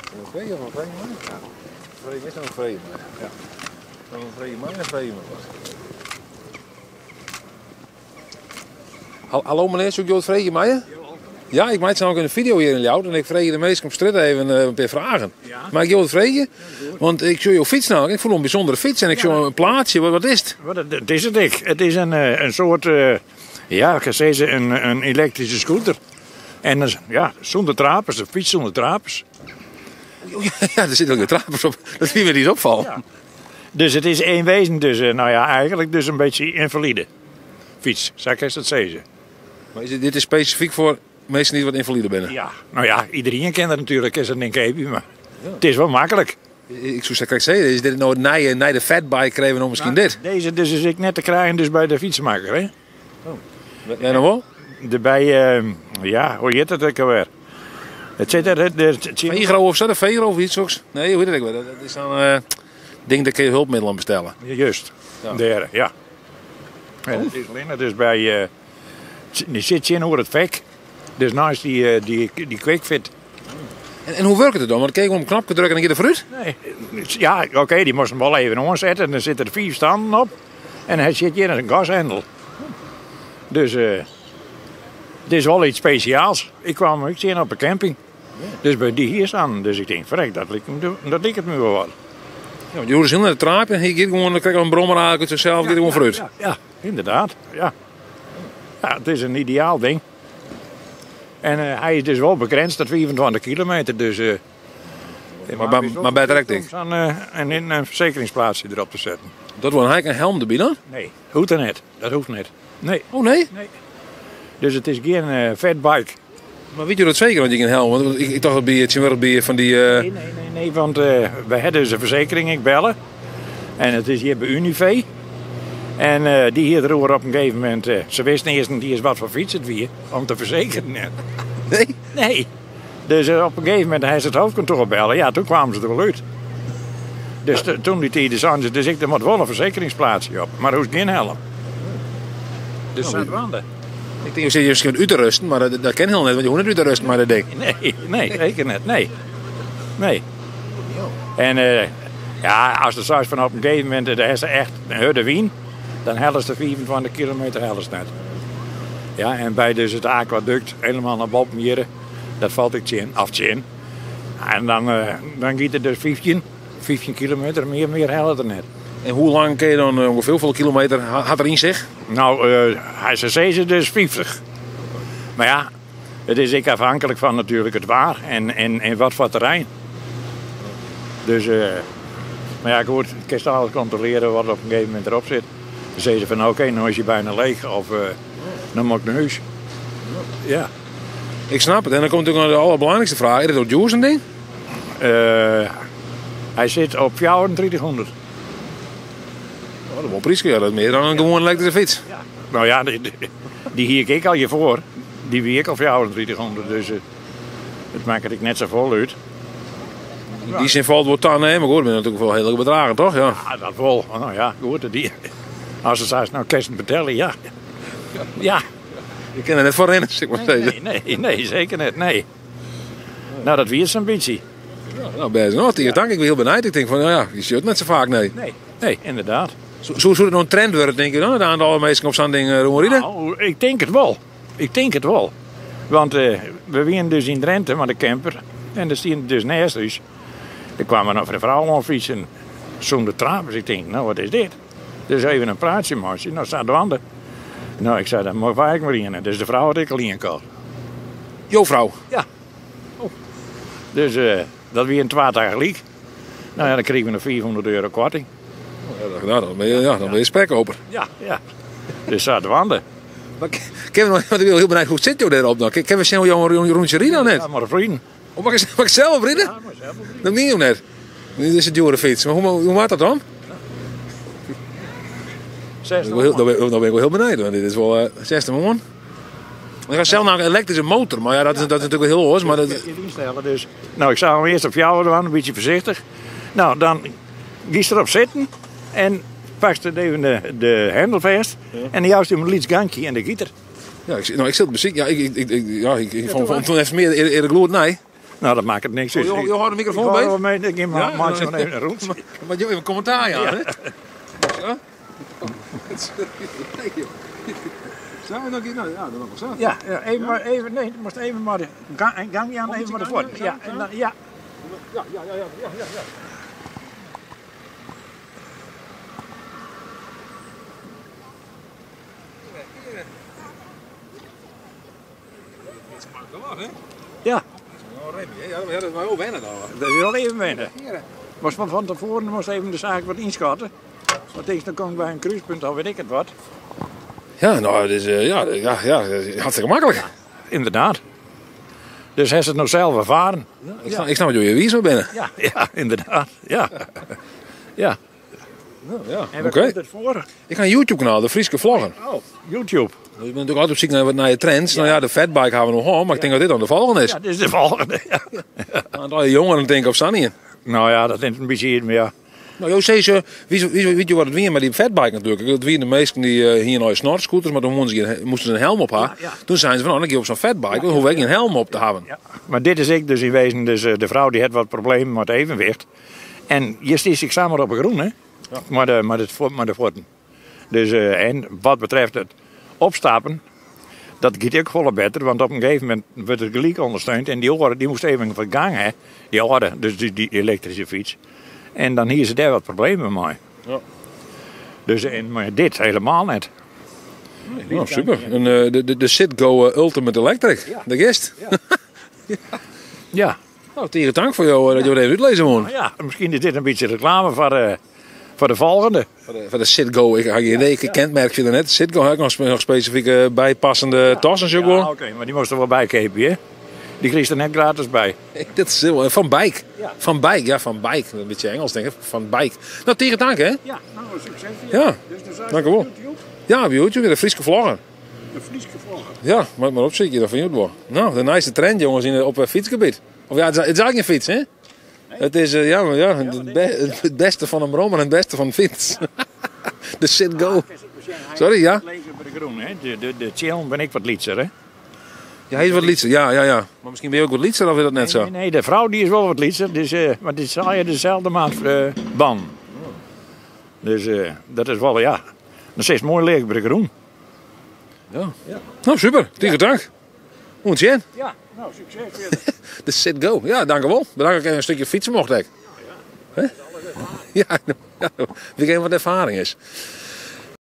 Frege fan frege my? Ja. Frege is dan frege my. Ja. Dan frege my en frege my wat. Hallo menear, soe ik jo wat freegje meie? Ja, ik meitsje namelijk in video hjir yn Ljouwert en ik freegje de minsken op strjitte even eh, in pear fragen. Ja. Mei ik jo wat freegje? Want ik sjoch jo fyts namelijk, ik fûn in bysûndere fyts en ik sjoch in plaatsje, wat, wat is it? Wat, dat is it ek. It is in, eh, in soart, eh, ja, ik kan sizze, in, in elektryske scooter. En dan, ja, sûnder trapers, in fyts sûnder trapers. Ja, der sitte gjin trapers op. Dat wie my net opfallen. Ja. Dus it is yn wêzen dus, eh, nou ja, eigentlik dus in bytsje ynfalide fyts, sa kinst it sizze. Mar is dit, dit is spesifyk foar minsken dy't wat ynfalide binne? Ja, no ja, iderien kin der natuerlik is in ding keapje, mar it is wol maklik. Ik soe sa krekt sizze, is dit no it nije, nei de fatbike krije we no miskien dit? Dizze dus is ek net te krijen dus by de fytsemakker, hè? Oh. Wêr dan wol? De by, eh, ja, hoe hjit it ek alwer? It sit der, der, Vegro of sa, de Vegro of iets soks? Nee, hoe hjit it ek wer? Dat is sa'n eh, ding, dêr kinne je hulpmiddelen bestelle. Just, Ja. dêr, ja. En it is allinnich dus by, eh, dy sit tsjinoer it fek. Dus neist dy, eh, dy, dy Kwik-Fit. En, en hoe wurket it dan? Want kin ik op in knopke drukke en dan giet er foarút? Nee, ja, oké, dy moast him wol even oansette. En dan sitte der fiif stannen op. En hy sit hjir in gashendel. Dus eh, it is wol iets spesjaals. Ik kwam ek tsjin op de camping. Dus by dy hier staan. Dus ik tink, frek, dat liket my, dat liket my wol wat. Ja, want je hoege dus hiel net te traapjen. Hy giet gewoan, dan krijg je in brommer eigenlijk út zichzelf, giet er gewoan foarút. Ja, ja, ynderdaad. Ja. Ja, it is in ideaal ding. En eh, hy is dus wol begrensd tot 25 kilometer. Dus, eh, Maar, maar better ek om sa'n eh, in, in fersekeringsplaatsje derop te setten. Dat wol hy in helm derby dan? Nee, hoecht er net. Dat hoecht net. Nee. Oh nee? Nee. Dus it is gjin eh, fatbike. Mar witte jo dat seker, want je gjin helm? Want ik, ik tocht dat by tsjintwurdich by fan dy. Eh, Nee, nee, nee, nee, want eh, we hawwe dus de fersekering ek belle. En it is hjir by Univé. En eh, dy hie deroer op in gegeven momint. eh, se wisten earst net iens wat foar fyts it wie om te fersekerjen. Nee? Nee. Dus eh, op in gegeven momint ha se it hoofdkantoar belle. Ja, doe kwamen se der wol út. Dus doe dy tiid seinen se, dus ik, der moat wol in fersekeringsplaatsje op, mar hoecht gjin helm. Dus sadwaande. Ik tink, jo sitte miskien wat út te rêsten, mar dat, dat kin hiel net, want je hoege net út te rêsten mei dat ding. Nee, nee, seker net. Nee. Nee. En eh, ja, as do seist fan op in gegeven momint, dêr is echt in hurde wyn, dan hellest de 25 kilometer hellest net. Ja, en by dus it akwadukt helemaal nei boppen hjir, dat falt ek tsjin, of tsjin. En dan, eh, dan giet it dus 15, 15 kilometer, mear, mear hellet er net. En hoe lang kin je dan eh, ûngefear, hoefolle kilometer hat er yn sich? No, eh, hy se sizze dus 50. Mar ja, it is ek afhanklik fan natuerlik it waar en, en, en wat foar terrein. Dus, eh, mar ja, goed, kinst alles kontrolearje wat op in gegeven momint derop sit. Dan sizze se fan oké, no is hy byna leech of eh, no moat ik nei hûs. Ja. Ik snap it. En dan komt natuerlik noch de alderbelangrykste fraach. Is it ook djoer sa'n ding? Eh, hy sit op 3400. Oh, dat is wol in pryske, ja. Dat is mear dan in gewoane elektryske fyts. Ja. No ja, dy, dy hie ik ek al hjirfoar. Dy wie ek al 3400, dus eh, it makket ek net safolle út. Yn dy sin falt wol ta, nee, mar goed, it binne natuerlik wol hiele bedragen, toch? Ja. Ja, dat wol. No ja, goed. Dy, as se seist, no kinst it betelje, ja. Ja. Je kinne der net foar rinne, sil ik mar sizze. Nee, nee, nee, seker net, nee. No, dat wie it sa'n bytsje. Ja, no, bêst genôch. Tige tank. Ik wie hiel benijd. Ik tink fan, no ja, je sjocht net sa faak, nee. Nee, nee, ynderdaad. Soe, soe it no in trend wurde, tinke jo dan? Dat oantal minsken op sa'n ding rûnride? No, ik tink it wol. Ik tink it wol. Want eh, we wiene dus yn Drinte mei de camper en der stiene dus neist ús. Der kwam noch in frou oanfytsen sûnder trapers. Ik tink, no wat is dit? Dus even in praatsje meitsje. No, sadwaande. No, ik sei, dan moat wy ek mar ien. Dus de frou hat ek al ien kocht. Jo frou? Ja. Oh. Dus eh, dat wie in twa tagelyk. No ja, dan krigen we noch 500 euro koarting. Ja, nou, dan ben je, ja, dan ben je spekkoper. Ja, ja. Dus sadwaande. Mar kinne we noch, want ik bin hiel benijd, hoe sit jo dêrop dan? Kinne we sjen hoe jo in rûntsje ride dan net? Ja, mar op riden. Oh, mag ik, mag ik sels op ride? Ja, mar sels op ride. Dat mien jo net. Dit is in djoere fyts. Mar hoe, hoe moat dat dan? 60 No ben, no ben ik wol hiel benijd, want dit is wol uh, 60 man. Ik ha sels noch in elektryske motor, mar ja, dat is, dat is natuerlik wol hiel oars. Mar dat... Ynstelle, dus. No, ik sil him earst op fjouwer dwaan, in bytsje foarsichtich. No, dan giest derop sitten en pakst even de, de hendel fêst. En dan joust him in lyts gankje en dan giet er. Ja, ik, no, ik sil it besykje. Ja, ik, ik, ik, ja, ik, ik fûn toen even mear ear gloed nei. Nou, dat makket niks út. Oh, jo hâlde de microfoon Ik hâld beet? wel mee, ik Ja, meitsje dan- noch even in rûntsje. Maar jo even commentaar jaan, hè? Ja. Zo, en dan, nou, ja, dan nog wel zo. Ja, ja, even, maar, even, nee, moest even maar de gang, gang Jan, even maar de voeten. Ja, en dan, ja. Ja, ja, ja, ja, ja, ja. Ja, Ja, dat is wel wennen dan. dat is wel even wennen. Maar van tevoren moest even de zaak wat inschatten. Want ik dan kom ik bij een kruispunt, dan weet ik het wat. Ja, nou, het is ja, ja, ja, hartstikke makkelijk. Inderdaad. Dus hij is het nog zelf ervaren. Ik snap dat jullie wie zo binnen. Ja, ja, inderdaad. Ja. Ja. Nou, ja. En waar Oké. komt het voor? Ik ga een YouTube-kanaal, de Frieske Vloggen. Oh, YouTube. Dus ik ben natuurlijk altijd op zoek naar wat naar je trends. Nou ja, de fatbike hebben we nog aan, maar ik denk dat dit dan de volgende is. Ja, dit is de volgende. Ja. Want al die jongeren denken op Sanny. Nou ja, dat is een beetje, maar ja. Nou, joh, zei ze, wie, weet je wat het wie met die fatbike natuurlijk? Het wie de meesten die hier nou snorscooters, maar toen moesten ze, moesten ze een helm op haar. Ja, ja. Toen zeiden ze van, oh, dan ga je op zo'n fatbike, dan hoef ik geen helm op te hebben. Ja. Maar dit is ik dus in wezen. Dus de vrouw die had wat problemen met het evenwicht. En je stiet zich samen op de groen, hè? Maar de, maar de, maar de voeten. Dus, en wat betreft het opstappen, dat gaat ook wel beter. Want op een gegeven moment werd het gelijk ondersteund. En die oren, die moest even van gang, hè? Die oren, dus die elektrische fiets. En dan hier ze daar wat problemen mee. Ja. Dus en, maar dit helemaal net. Nou, super. En, de Citgo Ultimate Electric, Ja. de gist. Ja. Ja. Nou, tegen dank voor jou dat je het even uitlezen mocht. Nou ja, misschien is dit een beetje reclame voor de volgende. Voor de Citgo, ik had geen idee, ik kent merk je net. Citgo had ik nog specifieke bijpassende tassen. Zo Ja, oké, maar die moest er wel bij kepen, hè? Die kreeg er net gratis bij. Dat is heel, van Bike. Ja. Van Bike, ja, van Bike. Een beetje Engels denk ik. Van Bike. Nou, tegen dank, hè? Ja, nou, succes. Ja. Dus de Dank u wel. YouTube, Ja, op YouTube, de Frieske vlogger. de Frieske vlogger. Ja, maar op zit je, dat vind je het wel. Nou, de nice trend, jongens, op het fietsgebied. Of ja, het is eigenlijk geen fiets, hè? Het is ja, maar ja, het beste van een brommer en het beste van een fiets. De Citgo. Sorry, ja? Bij de groen, hè? De chill ben ik wat lietser, hè? Ja, hij is wat lietser. Ja, ja, ja. Maar misschien ben je ook wat lietser of is dat net zo? Nee, nee, de vrouw die is wel wat lietser, dus, maar die zal je dezelfde maand ban. Dus dat is wel, ja. Dat is mooi leeg bij de groen. Ja. Nou, super. Tegen dank. Moet je Ja, nou, succes verder. De Citgo. Ja, dank u wel. Bedankt dat ik even een stukje fietsen mocht. Ik. Ja, ja, wie weet wat ervaring is.